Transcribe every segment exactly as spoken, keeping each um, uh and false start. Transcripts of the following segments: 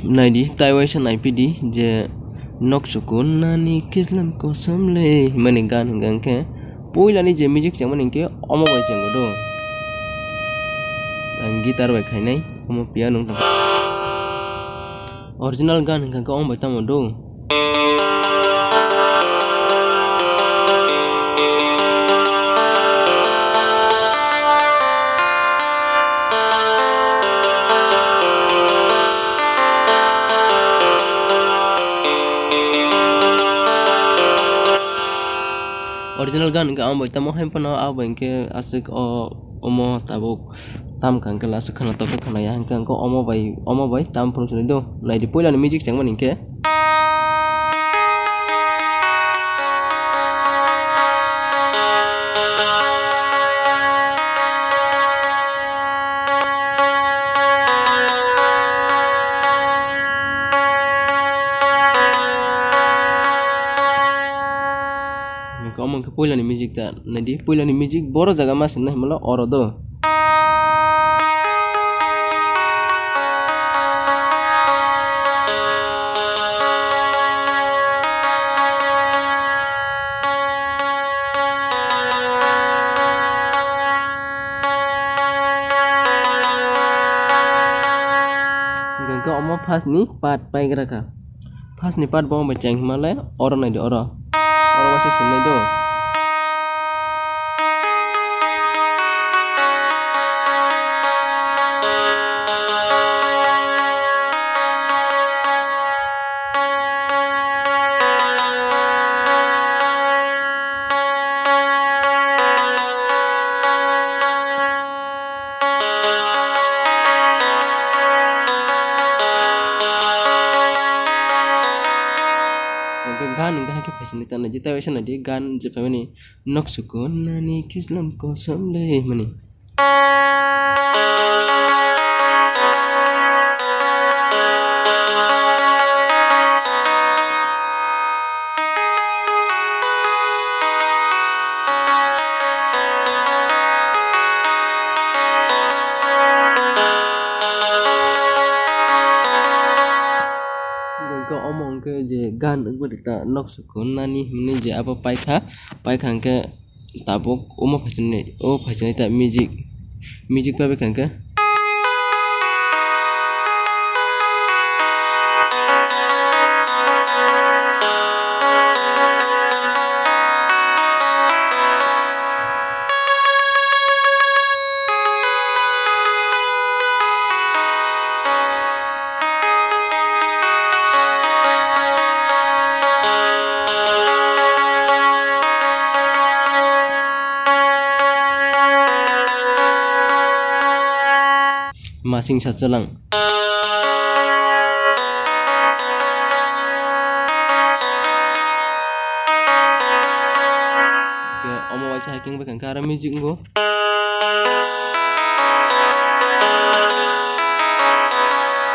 Naidi, tei waisa naiphidi je nok sukun nani kislam kosom le himani gan hingka hingke puilani je music chengmani hingke omo bai chengdo. Ang guitar bai khainai, omo piano wngkha. Original gan hingka hingke omo bai tamo do. Original gan hingke ang bai tamo hai phano, ang bai hingke aswk o omo tabuk tam kang khe last khana tok khe khana ya hingke ang omo bai, omo bai tam phano swnwi do. Naidi puilani music chengmani hingke. Hingke omo hingke puilani music ta naidi, puilani music boro jaga ma swngnai himla oro do. Hingke omo first ni part paigra kha. First ni part bo bai cheng hima le oro nai di oro. Oro waisa swngnai do. Hingke gan hingke hai khe phaisinai ta naidi, tei waisa naidi gan je phaimani nok sukun nani kislam kosom le himani. Hingke omo hingke je gan wngmani ta nok sukun nani himni je abo paikha, paikha hingke tabuk omo phaisinai, o phaisinai ta music, music pabai kha hingke. Masing sachalang. Omo waisa hai khe wngkha khe aro music wngo.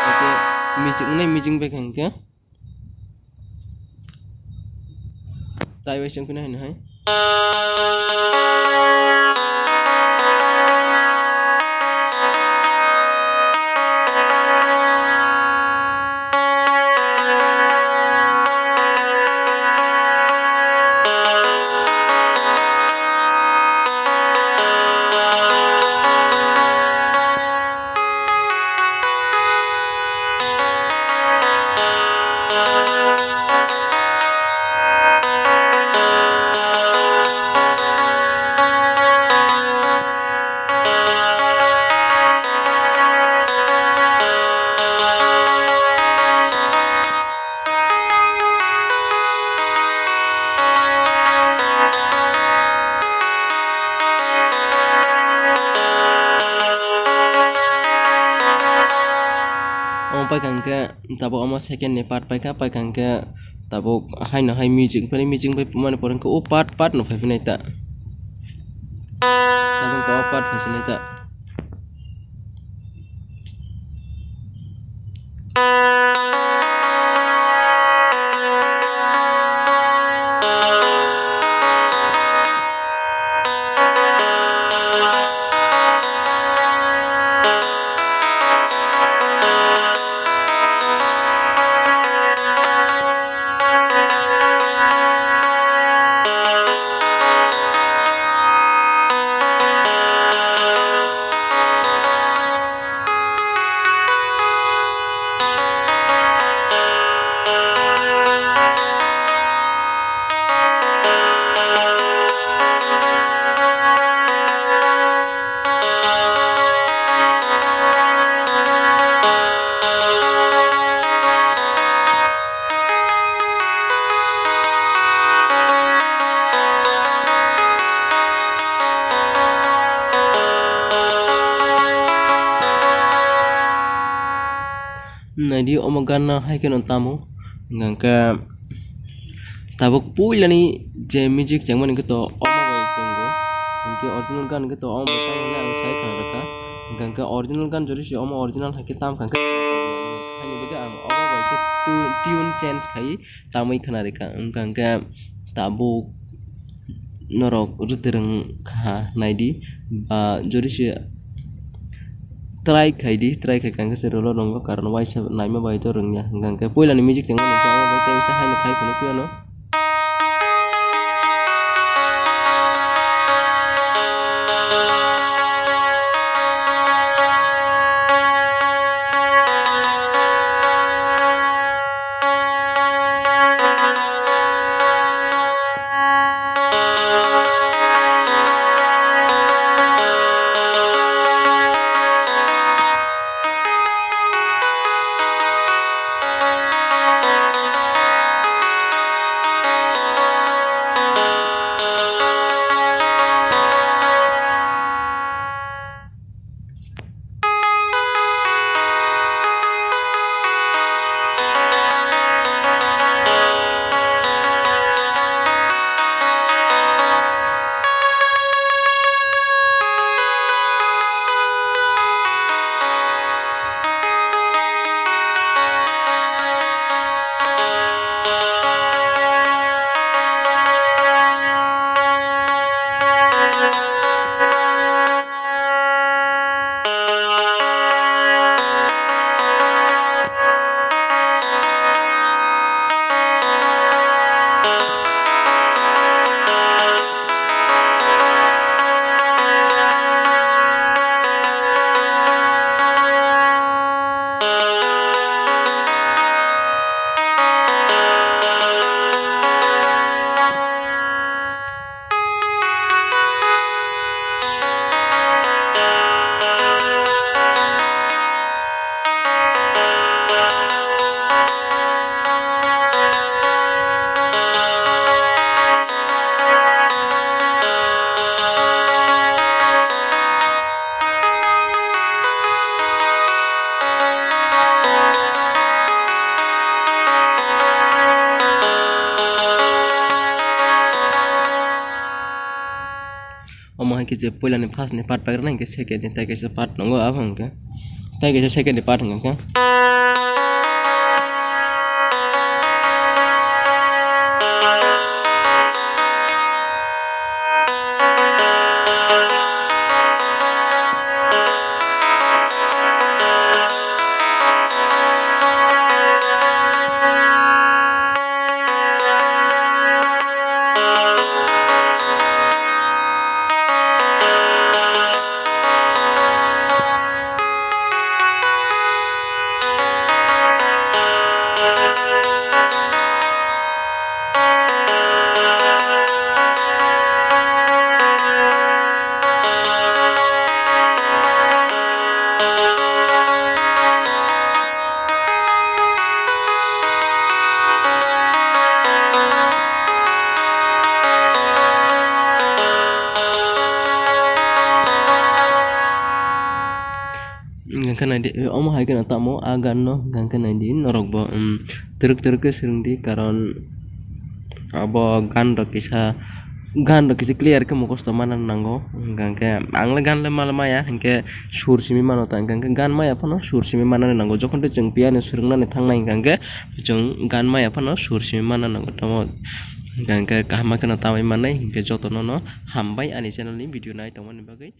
Oke, music wngnai, music bai kha hwnkhe. Tai bai chwng phino hai no hai. Omo paikha hwnkhe tabuk omo second ni part paikha, paikha hwnkhe tabuk haino hai music phai, music phai mani pore hwnkhe o part part no phai phinai ta. Tabuk o part phai phinai ta. Naidi omo ganno hai kheno tamo, hwnkha khe tabuk puilani je music chengmani khe to omo bai chwngo, hwnkhe original gan khe to omo bai tamo hinwi ang sai khna rwkha, hwnkha khe original gan jori se omo original hai khe tam kha khe, haini bagwi ang omo bai khe tu-, tune change khai tamwi khna rwkha, hwnkha khe tabuk norok rwtwrwng kha naidi, ba jori se try khai di, try khai kha khe se rwlo rwngo, karon waisa naima bai to rwngya, hwnkha khe puilani music chengmani khe omo bai tei waisa haino khai phano phiyano. Omo hai khe je puilani first ni part paikra na, hinkhe second ni tai kaisa part nongo, abo hinkhe tai kaisa second ni part hinkhe. Hwnkhe naidi, omo hai kheno tamo a ganno, hwnkhe naidi norokbo, um, twrwk twrwk khe swrwngdi, karon abo gan rok kisa, gan rok kisa clear khe mukhusto mana nango, hwnkhe ang le gan le mal maya, hinkhe sur simi mano ta, hwnkhe gan maya phano sur simi manani nango, jokhon tei chwng piano swrwngnani thangnai hwnkhe chwng gan maya phano sur simi mana nango, tamo hwnkhe kaham ma kheno tamwi mannai, hinkhe jotono no hambai ani channel ni video nai tongmani bagwi.